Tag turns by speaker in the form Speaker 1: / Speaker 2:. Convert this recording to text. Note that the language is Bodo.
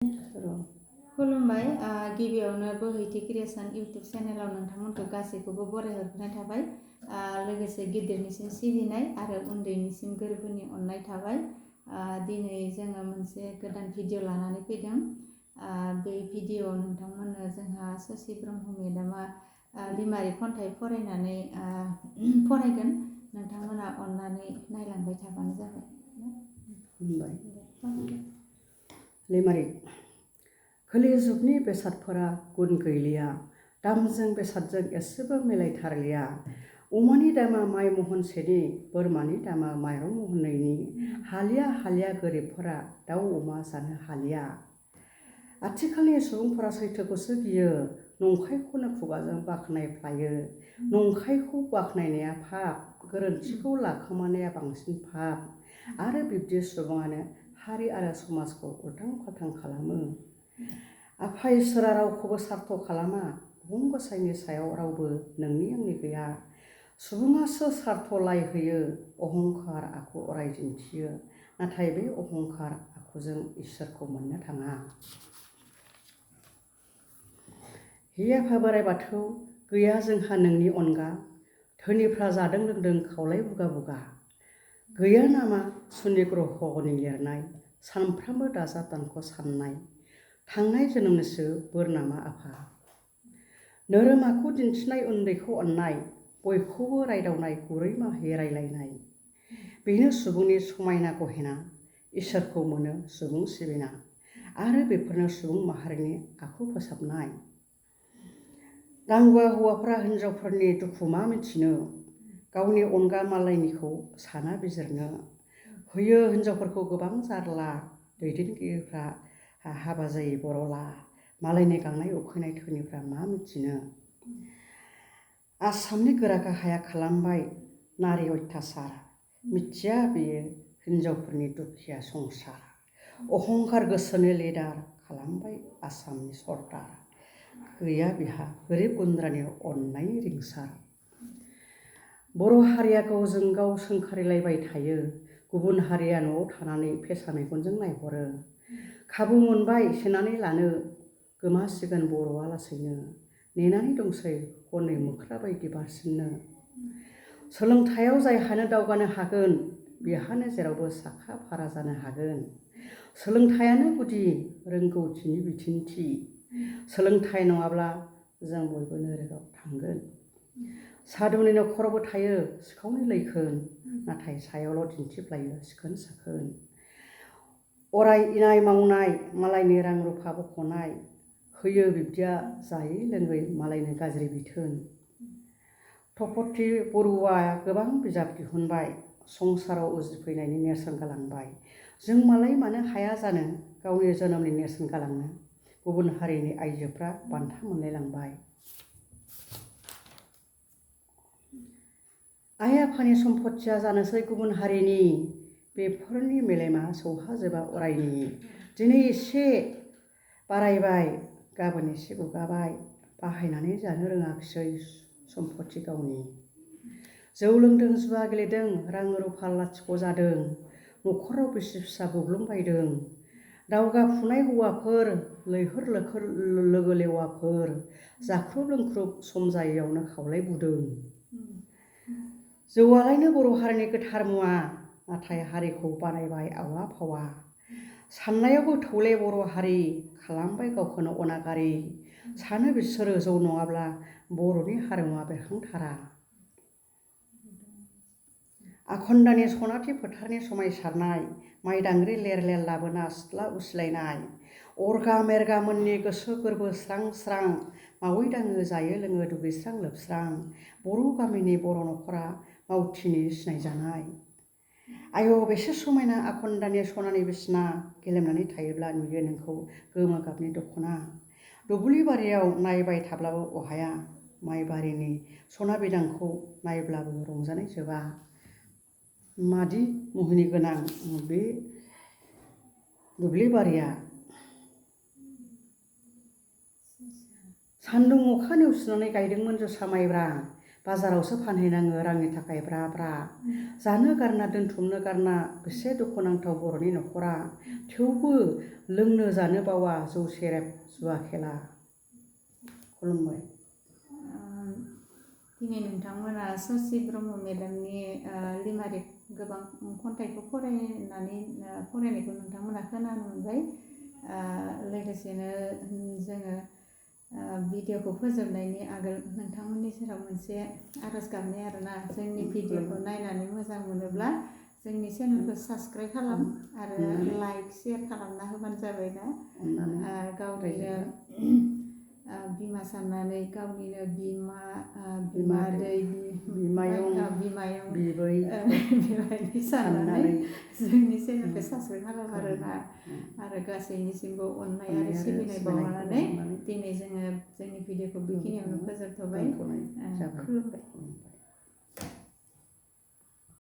Speaker 1: खुलुमबाय गिबियावनो बोहैथि क्रिएशन इउटुब चेनेलाव नोंथांमोनखौ गासैखौबो बरायहरनाय थाबाय लोगोसे गिदिरनिसिम सिबिनाय आरो उन्दैनिसिम गोरबोनि अननाय थाबाय दिनै जोङो मोनसे गोदान भिडिअ लानानै फैदों बे भिडिअआव नोंथांमोननो जोंहा ससि ब्रह्म मेडामा लिमारिक खन्थाइ फरायनानै फरायगोन नोंथांमोना अननानै नायलांबाय थाबानो जाबाय।
Speaker 2: लिमारिक खोलि जुगनि बेसादफोरा गुन गैलिया दामजों बेसादजों एसेबो मिलायथारलिया अमानि दामा माइ महनसेनि बोरमानि दामा माइरं महननैनि हालिया हालिया गोरिबफोरा दाउ अमा जानो हालिया। आथिखालनि सुबुंफोरा सैथोखौसो गियो नंखायखौनो खुगाजों बाख्नायफ्लायो नंखायखौ बाख्नायनाया पाप गोरोन्थिखौ लाखोमानाया बांसिन पाप आरो बिब्दि सुबुङानो हारि आरो समाजखौ उल्थां फाल्थां खालामो। आफा इसोरा रावखौबो सार्थ खालामा बुहुम गसाइनि सायाव रावबो नोंनि आंनि गैया सुबुङासो सार्थ लाय होयो अहंखार आखु अराय दिन्थियो नाथाय बे अहंखार आखुजों इसोरखौ मोननो थाङा। हे आफा बोराइ बाथौ गैया जोंहा नोंनि अनगा धोनिफ्रा जादों लोंदों खावलाय बुगा बुगा गैया नामा सुनि ग्रहनि लिरनाय सानफ्रामबो दाजाब दानख साननाय थांनाय जोनोमनिसो बोर नामा आफा नोरोम आखु दिन्थिनाय उन्दैखौ अननाय बयखौबो रायदावनाय गुरै माहि रायलायनाय बेनो सुबुंनि समायना गहेना इसोरखौ मोनो सुबुं सिबिना आरो बेफोरनो सुबुं माहारिनि आखु फोसाबनाय। दांगुवा हौवाफ्रा हिनजावफोरनि दुखु मा मिथिनो गावनि अनगा मालायनिखौ साना बिजिरनो होयो हिनजावफोरखौ गोबां जारला दैदेनगिरिफ्रा हाबा जायै बरला मालायनि गांनाय उखैनाय धोनिफ्रा मा मिथिनो। आसामनि गोरा गाहाया खालामबाय नारि अयथासार मिथिया बेयो हिनजावफोरनि दुखिया संसार अहंखार गोसोनि लिडार खालामबाय आसामनि सरदार गैया बिहा गोरिब गुन्द्रानि अननायनि रिंसार। बर' हारिया गावजों गाव सोंखारिलायबाय थायो गुबुन हारिया न'आव थानानै फेसा मेगनजों नायहरो खाबु मोनबाय सेनानै लानो गोमासिगोन बर'आ लासैनो नेनानै दंसै हनै मोख्रा बायदि बारसिननो। सोलोंथाइयाव जायहानो दावगानो हागोन बेहानो जेरावबो साखा फारा जानो हागोन सोलोंथाइयानो गुदि रोंगौथिनि बिदिन्थि सोलोंथाइ नङाब्ला जों बयबो नोरगआव थांगोन। सादुनि नखरावबो थायो सिखावनि लैखोन नाथाय सायावल' दिन्थिफ्लायो सिखोन साखोन अराय इनाय मावनाय मालायनि रां रुफा बख'नाय होयो बिब्दिया जायै लोङै मालायनो गाज्रि बिथोन। तपति बरुवाया गोबां बिजाब दिहुनबाय संसाराव उजिफैनायनि नेरसोन गालांबाय जों मालाय मानो हाया जानो गावनि जोनोमनि नेरसोन गालांनो गुबुन हारिनि आइजोफ्रा बान्था मोनलायलांबाय। आइ आफानि सम्पतिया जानोसै गुबुन हारिनि बेफोरनि मेलेमा सौहाजोबा अरायनि दिनै एसे बारायबाय गाबोन एसे गुगाबाय बाहायनानै जानो रोङाखिसै सम्पति गावनि। जौ लोंदों जुवा गेलेदों रां रुफा लाथिख' जादों नखराव बिसि फिसा बुग्लुंबायदों दावगाफुनाय हौवाफोर लैहोर लोखोर लोगो लेवाफोर जाख्रुब लोंख्रुब सम जायैयावनो खावलाय बुदों। जौआलायनो बर' हारिनि गोथार मुवा नाथाय हारिखौ बानायबाय आवला फावा साननायावबो थौले बर' हारि खालामबाय गावखौनो अनागारि सानो बिसोरो जौ नङाब्ला बर'नि हारिमुवा बेरखांथारा। आखन्दानि सनाथि फोथारनि समायसारनाय माइदांग्रि लेर लेर लाबोना सिथ्ला उसिलायनाय अरगा मेरगा मोननि गोसो गोरबो स्रां स्रां मावै दाङो जायो लोङो दुगैस्रां लोबस्रां बर' गामिनि बर' नखरा मावथिनि सिनायजानाय। आय' बेसे समायना आखन्दानि सनानि बिसना गेलेमनानै थायोब्ला नुयो नोंखौ गोमो गाबनि दख'ना दुब्लि बारियाव नायबाय थाब्लाबो अहाया माइ बारिनि सना बिदांखौ नायब्लाबो रंजानाय जोबा। मादि मुहिनि गोनां बे दुब्लि बारिया सान्दुं अखा नेवसिनानै गायदोंमोन जोसा माइब्रा बाजारावसो फानहैनाङो रांनि थाखाय ब्रा ब्रा जानो गारना दोनथुमनो गारना बेसे दुखुनांथाव बर'नि न'खरा थेवबो लोंनो जानो बावा जौ सेरेब जुवा खेला खुलुमबाय।
Speaker 1: दिनै नोंथांमोना ससि ब्रह्म मेडामनि लिमारिक गोबां खन्थाइखौ फरायनायखौ नोंथांमोना खोनानो मोनबाय। लोगोसेनो जोङो भिडिअखौ फोजोबनायनि आगोल नोंथांमोननि सेराव मोनसे आरज गाबनाय आरोना जोंनि भिडिअखौ नायनानै मोजां मोनोब्ला जोंनि चेनेलखौ साबस्क्राइब खालाम आरो लाइक शेयार खालामना होबानो जाबायना। गावनिनो बिमा साननानै गावनिनो बिमादै बिमायं बिबायदि साननानै जोंनि चेनेलखौ साबस्क्राइब खालाम आरोना। आरो गासैनिसिमबो अननाय आरो सिबिनाय बावहरनानै दिनै जोङो जोंनि भिडिअखौ बेखिनियावनो फोजोबथ'बाय। खुलुमबाय।